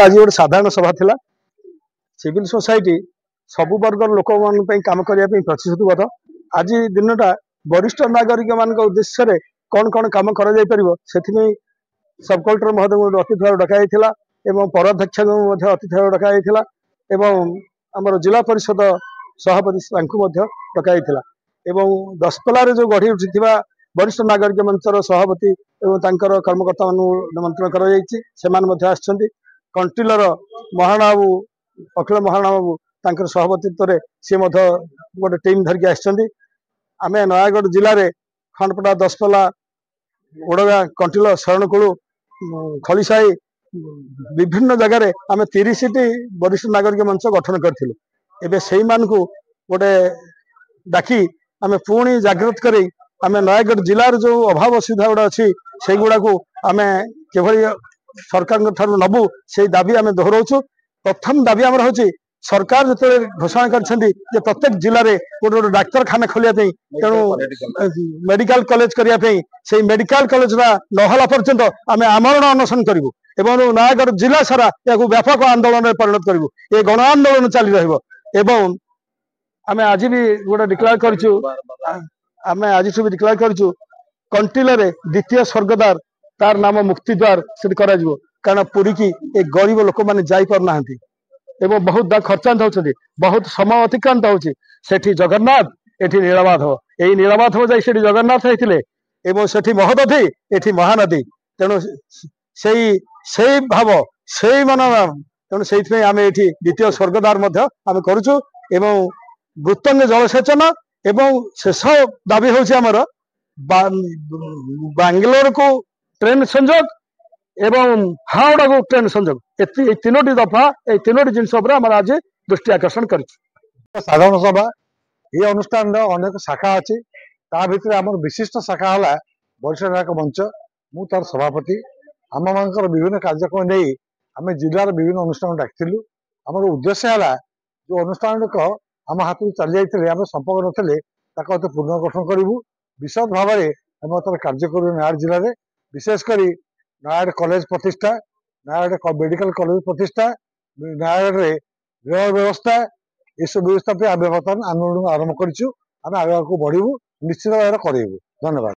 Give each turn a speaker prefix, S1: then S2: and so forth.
S1: ଆଜି ଗୋଟେ ସାଧାରଣ ସଭା ଥିଲା। ସିଭିଲ ସୋସାଇଟି ସବୁ ବର୍ଗର ଲୋକମାନଙ୍କ ପାଇଁ କାମ କରିବା ପାଇଁ ପ୍ରତିଶ୍ରୁତିବଦ୍ଧ। ଆଜି ଦିନଟା ବରିଷ୍ଠ ନାଗରିକମାନଙ୍କ ଉଦ୍ଦେଶ୍ୟରେ କ'ଣ କ'ଣ କାମ କରାଯାଇପାରିବ, ସେଥିପାଇଁ ସବ୍ କଲେକ୍ଟର ମହୋଦୟଙ୍କୁ ଅତିଥି ଭାବେ ଡକାଯାଇଥିଲା ଏବଂ ପୌରାଧ୍ୟକ୍ଷଙ୍କୁ ମଧ୍ୟ ଅତିଥି ଭାବେ ଡକାଯାଇଥିଲା ଏବଂ ଆମର ଜିଲ୍ଲା ପରିଷଦ ସଭାପତି ତାଙ୍କୁ ମଧ୍ୟ ଡକାଯାଇଥିଲା ଏବଂ ଦଶପଲ୍ଲାରେ ଯେଉଁ ଗଢ଼ି ଉଠିଥିବା ବରିଷ୍ଠ ନାଗରିକ ମଞ୍ଚର ସଭାପତି ଏବଂ ତାଙ୍କର କର୍ମକର୍ତ୍ତାମାନଙ୍କୁ ନିମନ୍ତ୍ରଣ କରାଯାଇଛି, ସେମାନେ ମଧ୍ୟ ଆସିଛନ୍ତି। କଣ୍ଟିଲର ମହାରଣା ବାବୁ, ଅଖିଳ ମହାରଣା ବାବୁ, ତାଙ୍କର ସଭାପତିତ୍ୱରେ ସିଏ ମଧ୍ୟ ଗୋଟେ ଟିମ୍ ଧରିକି ଆସିଛନ୍ତି। ଆମେ ନୟାଗଡ଼ ଜିଲ୍ଲାରେ ଖଣ୍ଡପଡ଼ା, ଦଶପଲ୍ଲା, ଓଡ଼ଗାଁ, କଣ୍ଟିଲ, ଶରଣକୁଳୁ, ଖଳିସାହି, ବିଭିନ୍ନ ଜାଗାରେ ଆମେ 30ଟି ବରିଷ୍ଠ ନାଗରିକ ମଞ୍ଚ ଗଠନ କରିଥିଲୁ। ଏବେ ସେଇମାନଙ୍କୁ ଗୋଟେ ଡାକି ଆମେ ପୁଣି ଜାଗ୍ରତ କରି ଆମେ ନୟାଗଡ଼ ଜିଲ୍ଲାର ଯେଉଁ ଅଭାବ ଅସୁବିଧା ଗୁଡ଼ା ଅଛି, ସେଇଗୁଡ଼ାକୁ ଆମେ କିଭଳି ସରକାରଙ୍କ ଠାରୁ ନବୁ, ସେଇ ଦାବି ଆମେ ଦୋହରାଉଛୁ। ପ୍ରଥମ ଦାବି ଆମର ହେଉଛି, ସରକାର ଯେତେବେଳେ ଘୋଷଣା କରିଛନ୍ତି ଯେ ପ୍ରତ୍ୟେକ ଜିଲ୍ଲାରେ ଗୋଟେ ଗୋଟେ ଡାକ୍ତରଖାନା ଖୋଲିବା ପାଇଁ, ତେଣୁ ମେଡିକାଲ କଲେଜ କରିବା ପାଇଁ, ସେଇ ମେଡିକାଲ କଲେଜଟା ନହେଲା ପର୍ଯ୍ୟନ୍ତ ଆମେ ଆମରଣ ଅନଶନ କରିବୁ ଏବଂ ନୟାଗଡ଼ ଜିଲ୍ଲା ସାରା ଏହାକୁ ବ୍ୟାପକ ଆନ୍ଦୋଳନରେ ପରିଣତ କରିବୁ। ଏ ଗଣ ଆନ୍ଦୋଳନ ଚାଲି ରହିବ ଏବଂ ଆମେ ଆଜି ବି ଗୋଟେ ଡିକ୍ଲେୟାର କରିଛୁ, ଆମେ ଆଜିଠୁ ବି ଡିକ୍ଲେୟାର କରିଛୁ, କଣ୍ଟିଲରେ ଦ୍ୱିତୀୟ ସ୍ୱର୍ଗଦ୍ୱାର, ତାର ନାମ ମୁକ୍ତିଦ୍ୱାର ସେଠି କରାଯିବ। କାରଣ ପୁରୀକି ଏ ଗରିବ ଲୋକମାନେ ଯାଇପାରୁନାହାନ୍ତି ଏବଂ ବହୁତ ଖର୍ଚ୍ଚାନ୍ତ ହଉଛନ୍ତି, ବହୁତ ସମୟ ଅତିକ୍ରାନ୍ତ ହଉଛି। ସେଠି ଜଗନ୍ନାଥ, ଏଠି ନୀଳମାଧବ। ଏଇ ନୀଳମାଧବ ଯାଇ ସେଠି ଜଗନ୍ନାଥ ହେଇଥିଲେ ଏବଂ ସେଠି ମହୋଦଧି, ଏଠି ମହାନଦୀ। ତେଣୁ ସେଇ ଭାବ, ସେଇ ମନୋଭାବ, ତେଣୁ ସେଇଥିପାଇଁ ଆମେ ଏଠି ଦ୍ୱିତୀୟ ସ୍ୱର୍ଗଦ୍ୱାର ମଧ୍ୟ ଆମେ କରୁଛୁ ଏବଂ ବୃତ୍ତଙ୍ଗ ଜଳସେଚନ। ଏବଂ ଶେଷ ଦାବି ହେଉଛି ଆମର ବାଙ୍ଗାଲୋରକୁ ଟ୍ରେନ ସଂଯୋଗ ଏବଂ ହାওড়ାକୁ ଟ୍ରେନ ସଂଯୋଗ। ଏଇ ତିନୋଟି ଦଫା, ଏଇ ତିନୋଟି ଜିନିଷ ଉପରେ ଆମର ଆଜି ଦୃଷ୍ଟି ଆକର୍ଷଣ କରିଛୁ।
S2: ସାଧାରଣ ସଭା ଏ ଅନୁଷ୍ଠାନର ଅନେକ ଶାଖା ଅଛି, ତା ଭିତରେ ଆମର ବିଶିଷ୍ଟ ଶାଖା ହେଲା ବରିଷ୍ଠ ନାଗରିକ ମଞ୍ଚ। ମୁଁ ତାର ସଭାପତି। ଆମମାନଙ୍କର ବିଭିନ୍ନ କାର୍ଯ୍ୟକ୍ରମ ନେଇ ଆମେ ଜିଲ୍ଲାର ବିଭିନ୍ନ ଅନୁଷ୍ଠାନ ଡାକିଥିଲୁ। ଆମର ଉଦ୍ଦେଶ୍ୟ ହେଲା, ଯେଉଁ ଅନୁଷ୍ଠାନ ଗୁଡ଼ିକ ଆମ ହାତରୁ ଚାଲି ଯାଇଥିଲେ, ଆମେ ସମ୍ପର୍କ ନଥିଲେ, ତାକୁ ଅତି ପୁନର୍ଗଠନ କରିବୁ। ବିଶଦ ଭାବରେ ଆମେ ବର୍ତ୍ତମାନ କାର୍ଯ୍ୟ କରିବୁ ନୟାଗଡ଼ ଜିଲ୍ଲାରେ, ବିଶେଷ କରି ନୟାଗଡ଼ କଲେଜ ପ୍ରତିଷ୍ଠା, ନୟାଗଡ଼ ମେଡିକାଲ କଲେଜ ପ୍ରତିଷ୍ଠା, ନୟାଗଡ଼ରେ ରେଳ ବ୍ୟବସ୍ଥା, ଏସବୁ ବ୍ୟବସ୍ଥା ପାଇଁ ଆମେ ବର୍ତ୍ତମାନ ଆନ୍ଦୋଳନ ଆରମ୍ଭ କରିଛୁ। ଆମେ ଆଗକୁ ବଢ଼ିବୁ, ନିଶ୍ଚିତ ଭାବରେ କରେଇବୁ। ଧନ୍ୟବାଦ।